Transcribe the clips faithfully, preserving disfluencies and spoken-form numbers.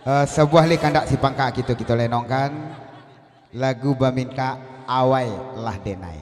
Eh, sabuah lai kandak si pangka kito, kito lenongkan lagu bamintak Awai Lah Denai.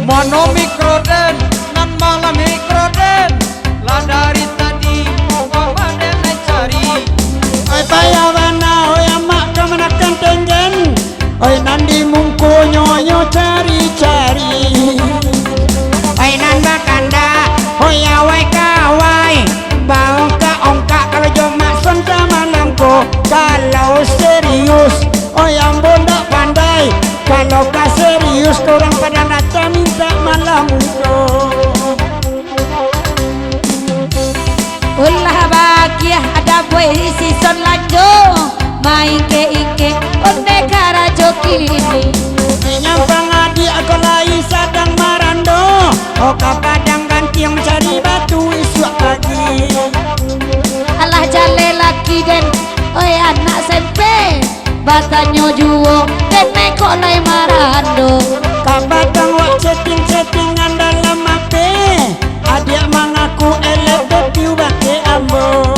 Mano mikro den, nan malah mikro den, lah dari tadi, mama den lai cari. Oi, payah bana, oi, amak kamanakan tenjen. Oi, nan di mungkonyo nyo cari-cari. Oi, nan bakandak, oi, awai ka awai. Baongkak-ongkak kalau jo Mak Son ka manangko. Kalau serius, oi, ambo ndak pandai. Kalau ka serius, korang Padang Daca mintak malam ko. Ulah bagiah ada buai si Son lanjo, maingkek-ingkek onde karajo kini. Nyampang adiak ko lai sadang marando, oh, ka padang gantiang mancari batu isuak pagi. Alah jaleh laki den, oi anak sempe. Batanyo juo, den kok lai marando. Ka batang wak chatting-chattingan dalam H P. Adiak mangaku elok tapi bakeh ambo.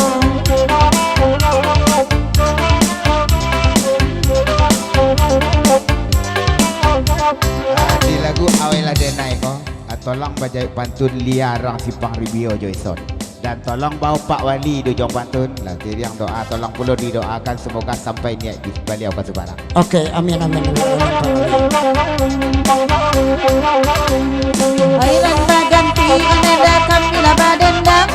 Ah, di lagu Awailah Denai ko, ah, tolong bajawek pantun Lia Rang Simpang Ribio jo Ison. Dan tolong bao Pak Wali di ujuang pantun. Lah, kiriang doa, tolong pulo didoakan semoga sampai niat di baliau ka Subarang. Oke, amin, amin. Oi, nan baganti, nan dah kami lah badendam.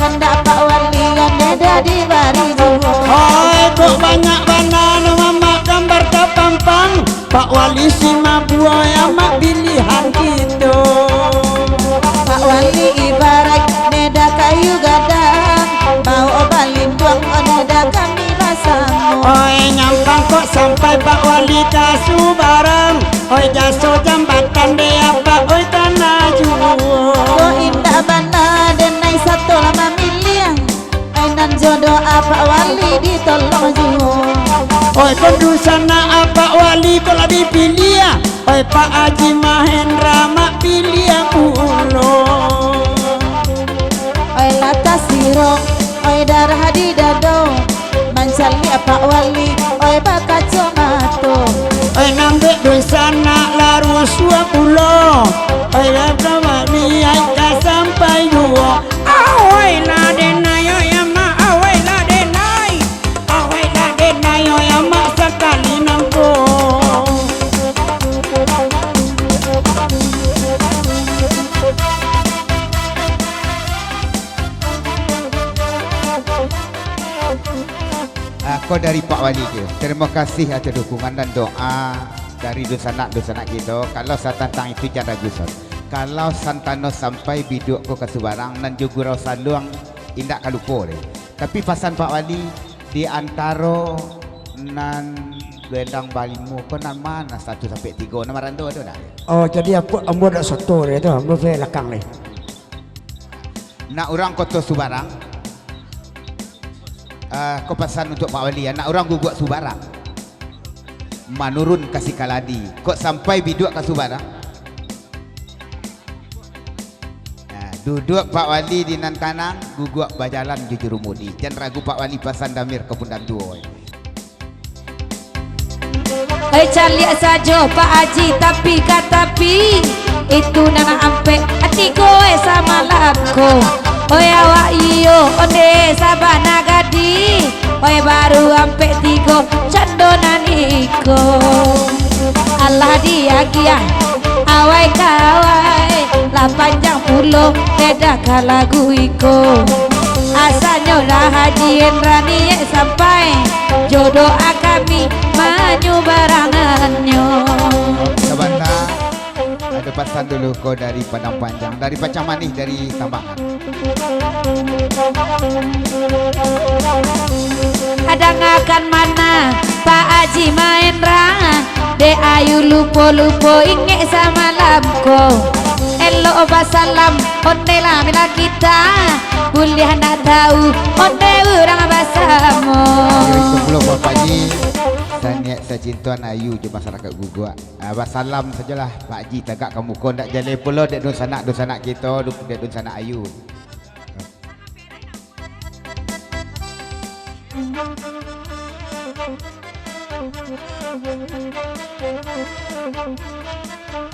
Kandak Pak Wali, nan dah dibari juo. Oi, kok banyak bana nan mamak gambar tapampang. Pak Wali si mabuai amak pilihan kito. Pak Wali ibarat neda kayu gadang, baok balinduang neda kami basamo. Oi, nyampang kok sampai Pak Wali ka Subarang. Oi, jaso jambatan dek apak, oi, kana juo. Kok indak bana, denai sato lah mamiliah. Ai nan jodoh Apak Wali ditolong juo. Oi, ko dunsanak Apak Wali ko lah dipiliah. Oi, Pak Haji Mahendra mak piliah pulo. Oi, lah tasiro, oi, darah di dado. Mancaliak Apak Wali, oi, bakacomato. Oi, nan dek dunsanak lah rusuah pulo. Oi, Apak Wali ai ka sampai juo. Awailah denai, oi amak, awailah denai. Awailah denai, oi amak, sakali nangko. Ah, ko dari Pak Wali tu. Terima kasih atas dukungan dan doa dari dunsanak-dunsanak kito. Kalau satantang itu jan ragu, Son. Kalau santano sampai biduak ko ka Subarang, nan jo Gurau Saluang indak ka lupo deh. Tapi pasan Pak Wali, di antaro nan gendang balimo ko nan ma, nan satu sampai tigo, nan marando ado ndak? Oh, jadi apo, ambo dak soto deh tu, ambo pai lakang deh. Nak urang Koto Subarang, ah, ko pasan untuak Pak Wali, anak urang guguak Subarang. Manurun ka Sikaladi, kok sampai biduak ka Subarang. Nah, duduak Pak Wali di nan tanang, guguak bajalan jo jurumudi. Jan ragu Pak Wali pasan damir ka Pundang Tuo. Oi, caliak sajo Pak Haji tapi ka tapi. Itu nan ampek, ati ko, eh, samalako. Oi, awak iyo, onde sabana gadih. Oi, baru ampek tigo, cando nan iko. Alah diagiah, awai ka awai, lah panjang pulo, beda ka lagu iko. Asanyo lah Haji Indra niaik sampai, jo doa kami manyubarangannyo. Sabanta, ado pasan dulu ko dari Padang Panjang, dari Pacang Manih, dari Tambangan. Dangakan mana Pak Haji Maendra, Dek Ayu lupo-lupo ingek samalam ko. Elok basalam, onde lah mila kita. Buliah nak tahu, onde urang basamo. Ayu itu pulo Bapak Ji, saniat sacintoan Ayu jo masyarakat Guguak. Ah, basalam sajolah Pak Ji tagak ka muko, ndak jaleh pulo dek dunsanak-dunsanak kito, dek dunsanak Ayu.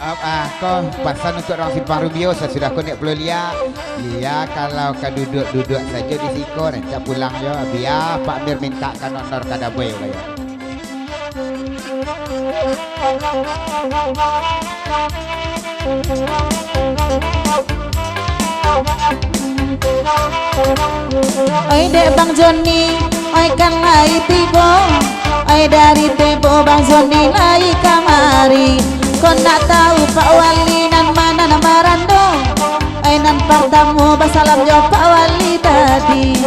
Ah, ah, ko pasan untuak urang Simpang Rubio, sasudah ko ndak pulo Lia. Lia kalau ka duduak-duduak sajo di siko, rancak pulang jo. Bia Pak Mir mintakan honor ka Daboi, bayo. Oi dek Bang Joni, oi kan lai tibo. Oi dari Tebo Bang Joni lai kamari. Ko nak tahu Pak Wali nan ma nan marando? Oi nan partamo basalam jo Pak Wali tadi.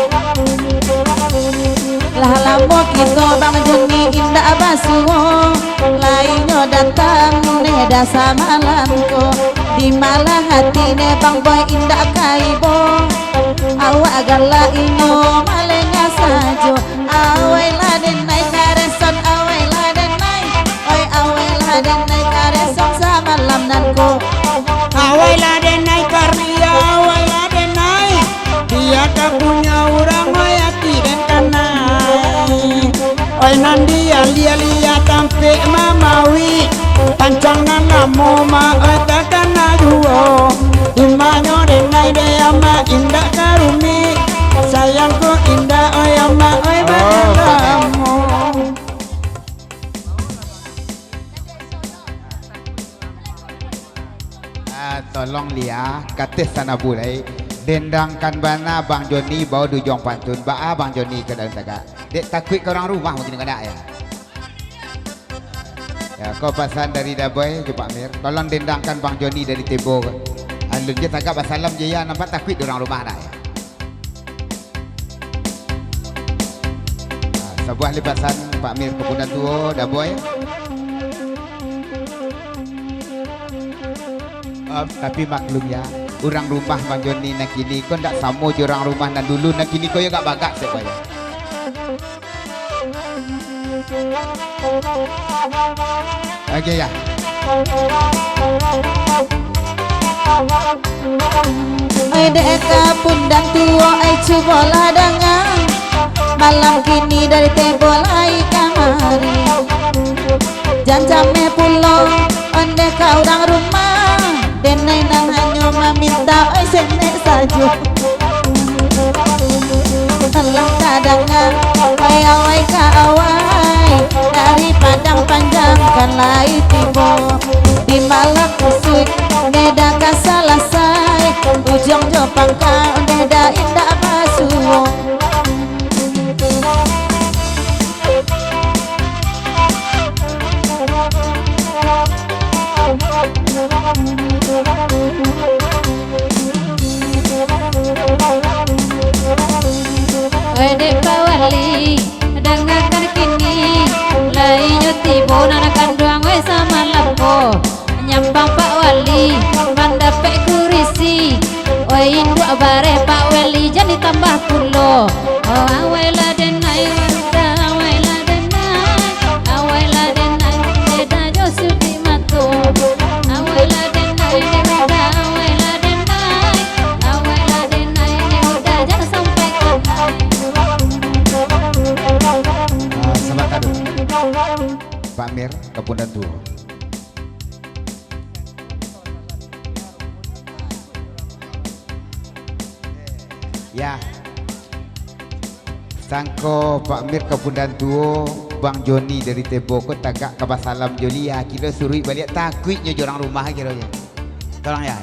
Lah lamo kito Bang Joni indak basuo, lai nyo datang neh dah samalam ko. Di malah hati neh Bang Boy indak ka ibo. Awak galak inyo malengah sajo. Awailah denai kareson, awailah denai. Oi, awailah denai kareson samalam nan ko. Awailah denai karnia, awailah denai. Dia ka punyo urang, oi, ati den kanai. Oi, nan dia lia-lia tampek mamawi. Pancang nan lamo ma, oi, takana juo. Imanyo denai de amak indak karumi. Sayang ko indak, oi, amak, oi, oh, banyak lamo. Ah, tolong Lia, kateh sanabu lai. Dendangkan bana Bang Joni bao di ujuang pantun. Baa Bang Joni ka dalam tagak. Dek takuik ka urang rumah mungkin kena ya. Ya, ko pasan dari Daboi jo Pak Mir. Tolong dendangkan Bang Joni dari Tebo. Alun je tagak basalam je ya, nampak takuik di urang rumah nak ya. Ah, sabuah lipasan Pak Mir Kapunan Tuo, Daboi. Om, tapi maklum ya, urang rumah Bang Joni nan kini ko ndak samo jo urang rumah nan dulu, nan kini ko yo agak bagak sajo yo. Oke ya. Oi dek Kapunan Tuo, ai cubolah danga. Malam kini dari Tebo lai kamari. Jan cameh pulo, ondeh ka urang rumah. Denai nan hanyo maminta, oi, senek sajo. Lah ka danga, oi, awai ka awai, dari Padang Panjang kan lai tibo. Di malam kusuik, neda ka salasai, ujuang jo pangka, neda indak basuo. Oi dek Pak Wali, dangakan kini, lai nyo tibo nan kanduang, oi, samalam ko. Nyampang Pak Wali, mandapek kurisi. Oi, induak bareh Pak Wali, jan ditambah pulo. Oh, awailah denai, wadah, awailah denai. Awailah denai, beda jo sudik mato. Awailah denai, wadah, awailah denai. Awailah denai, wadah, jan sampai kanai. Ah, sabanta dulu. Pak Mir, Kapunan Tuo. Ya. Sangko Pak Mir Kapunan Tuo, Bang Joni dari Tebo ko tagak ka basalam jo Lia, kiro suruik baliak, takuiknyo jo urang rumah kiro yo. Tolong ya.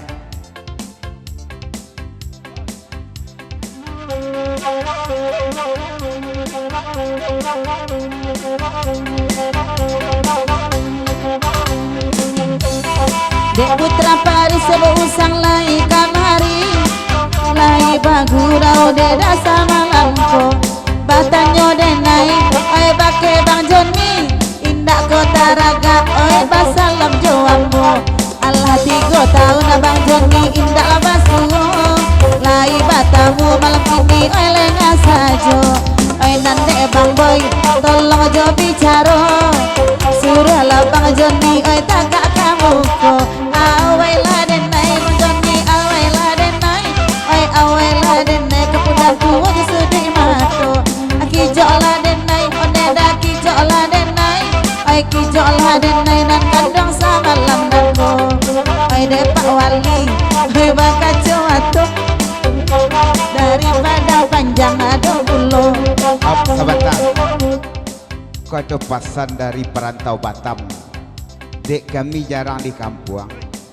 Dek Putra Paris, Sebo Usang lai kamari, lai bagurau dek dah samalam ko. Batanyo denai, ai bakeh Bang Joni, indak ko taragak, o Tigo tahun Abang Joni indak lah basuo, lai batamu malam kini, oi, lengah sajo. Oi, nan dek Bang Boy, tolong jo bicaro. Suruahlah Bang Joni, oi, tagak ka muko. Awailah denai, Bang Joni, awailah denai. Oi, awailah denai, ka pulang tuo jo suduik mato. Kijoklah denai, onde dah kijoklah denai. Oi, kijoklah denai, nan kanduang samalam nan ko. Oi, dek Pak Wali, oi, bakaco atok. Dari Padang Panjang ado pulo. Ap, sabanta. Ko ado pasan dari parantau Batam. Dek kami jarang di kampuang.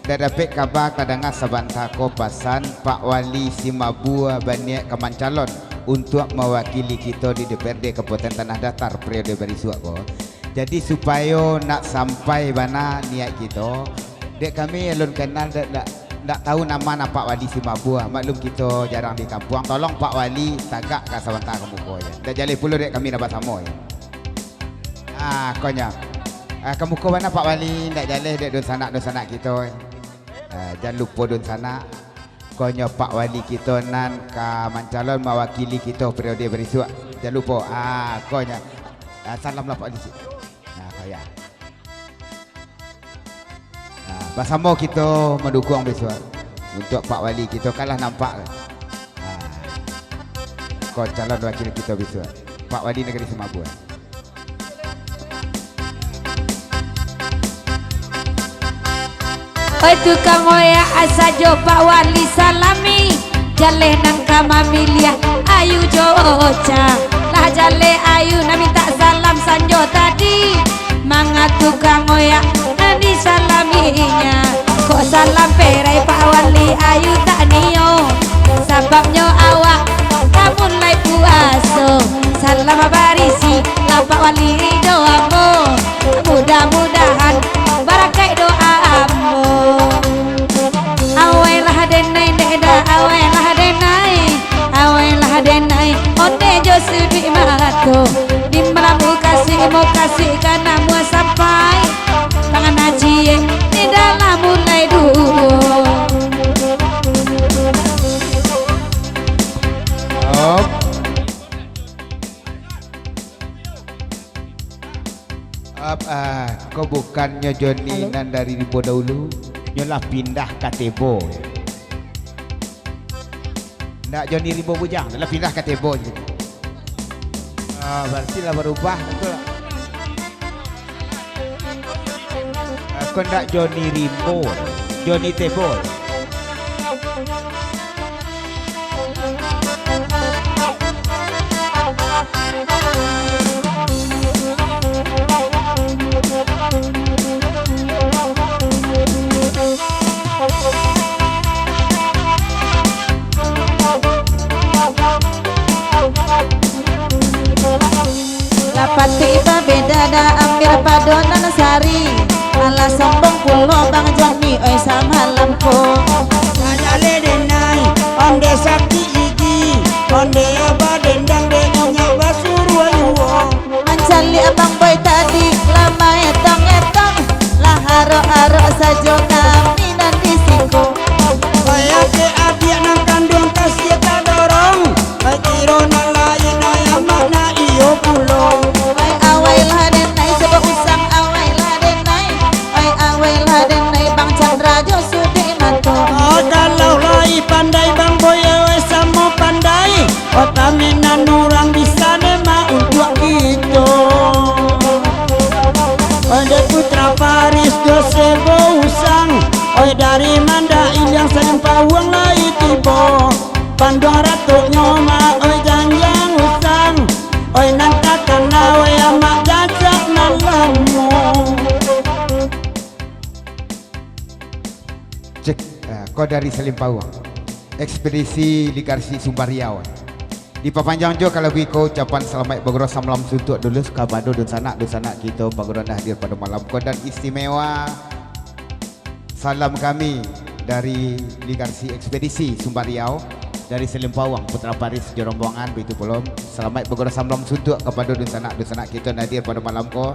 Dak dapek kaba, ka danga sabanta ko pasan Pak Wali Simabua baniaik ka mancalon untuak mawakili kito di D P R D Kabupaten Tanah Datar periode barisuak ko. Jadi, supayo nak sampai bana niaik kito, dek kami alun kenal, dak, dak, dak tahu nama nan Pak Wali Simabua. Maklum kito jarang di kampuang. Tolong Pak Wali tagak ka sabanta ka muko, yo. Dak jaleh pulo dek kami nak basamo, yo. Ah, konyo. Ah, ka muko bana Pak Wali, ndak jaleh dek dunsanak-dunsanak kito. Ah, jan lupo dunsanak. Konyo Pak Wali kito nan ka mancalon mawakili kito periode barisuak. Jan lupo. Ah, konyo. Ah, salamlah Pak Wali. Ah, koya. Ah, basamo kito mandukuang bisuak. Untuak Pak Wali kito kan lah nampak. Ah, ko calon wakil kito bisuak. Pak Wali Nagari Simabua. Oi tukang oyak, sajo Pak Wali salami, jaleh nan ka mamiliah Ayu jo Ocha. Lah jaleh Ayu nan mintak salam sanjo tadi, manga tukang oyak nan disalaminya. Kok salam perai Pak Wali Ayu tak nio, sababnyo awak ka mulai puaso. Salam barisi lah Pak Wali ridho ambo, mudah-mudahan barakaik doa ambo. Awailah denai, dek dah, awailah denai, awailah denai, onde jo suduik mato. Di malam mukasuik, mukasuik ka namuah sampai, tangan aji di dalam mulai duo. Op. Ap-, ah, ko bukannyo Joni nan dari Rimbo Dahulu, nyo lah pindah ka Tebo. Ndak Joni Rimbo Bujang, lah pindah ka Tebo jadi. Ah, bararti lah barubah, batua lah. Ah, ko ndak Joni Rimbo, Joni Tebo. Lah patuik babeda dah, ambiak pado nan sari. Alah sombong pulo Bang Joni, oi, samalam ko. Ajaleh denai, onde sakik gigi, onde badendang dek inyo basuruah juo. Mancaliak Abang Boy tadi, lah maetong-etong, lah arok-arok sajo kami nan di siko. Oi, adik-adik nan kanduang kasiah tadorong, oi, kiro nan lain, oi, amak nan iyo pulo. Oi, awailah denai, coba usang, awailah denai. Oi, awailah denai, Bang Chandra jo Sudik Mato. Oh, kalau lai pandai Bang Boy, oi, samo pandai. Oi, kami nan urang bisa dema untuak kito. Oi, dek Putra Paris jo Sebo Usang. Oi, dari Manda Iliang Salim Pauang lai tibo. Panduang ratuknyo mak, oi, janjang usang. Oi, nan takana, oi, amak jajak nan lamo. Cek, ah, ko dari Salim Pauang. Ekspedisi Ligarsi Sumbar Riau. Dipapanjang jo kalau biko ucapan salamaik bagurau samalam suntuak dulu kapado dunsanak-dunsanak kito bagurau nan hadir pado malam ko, dan istimewa salam kami dari Ligarsi Ekspedisi Sumbar Riau, dari Salim Pauang, Putra Paris jo rombongan, baitu pulo salamaik bagurau samalam suntuak kapado dunsanak-dunsanak kito nan hadir pado malam ko.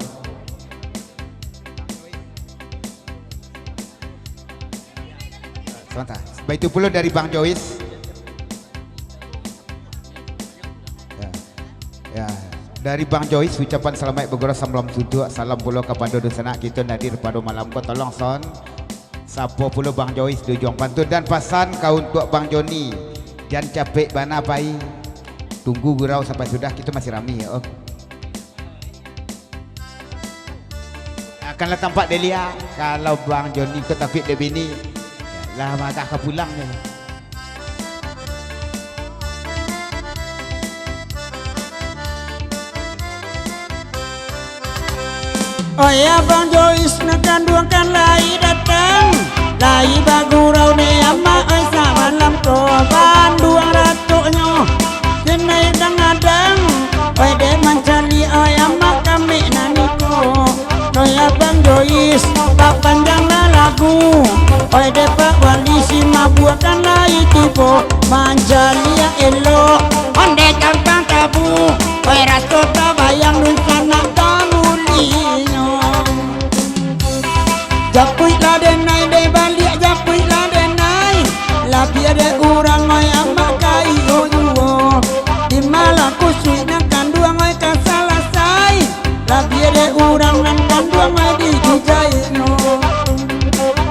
Sabanta. Baitu pulo dari Bang Jois. Ya. Ya. Dari Bang Jois, ucapan salamaik bagurau samalam suntuak. Salam pulo kapado dunsanak kito nan hadir pado malam ko. Tolong sound. Sapo pulo Bang Jois di ujuang pantun dan pasan ka untuak Bang Joni. Jan capek bana pai. Tunggu gurau sampai sudah, kito masih rami ya, Om. Akanlah tampak dek lia, kalau Bang Joni ko tapiak dek bini, lah magah ka pulang nyo. Oi, Abang Jois nan kanduang kan lai datang, lai bagurau dek amak, oi, samalam ko banduang ratok nyo. Denai dangadang, oi, dek mancaliak, oi, amak kami nan iko. Oi, Abang Jois, bapanjanglah lagu. Oi, dek Pak Wali, si mabuak kan lai tibo. Mancaliak elok, ondeh gampang tabu. Oi, raso tabayang dunsanak tamulinyo. Japuiklah denai, dek baliak japuiklah denai. Labiah dek urang, oi, amak ka iyo juo. Di malam kusuik nan kanduang, oi, ka salasai. Labiah dek urang nan kanduang, oi, di dijainyo.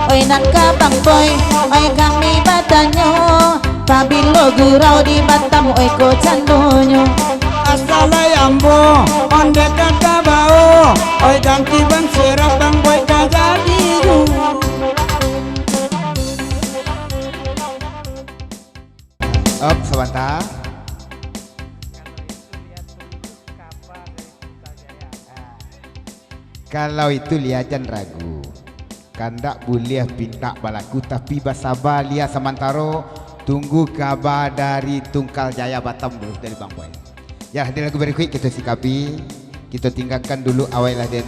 Oi, nan ka Bang Boy, oi, kami batanyo. Pabilo gurau di Batam, oi, ko candonyo. Asa lai ambo, ondeh ka tabao, oi, ganti ban serah Bang Boy ka jadi juo. Op, sabanta. Kalau itu lia jan ragu. Kandak buliah pintak balaku, tapi basaba lia samantaro, tunggu kaba dari Tungkal Jaya Batam dulu, dari Bang Boy. Ya, di lagu barikuik kito sikapi, kito tinggakan dulu awailah denai.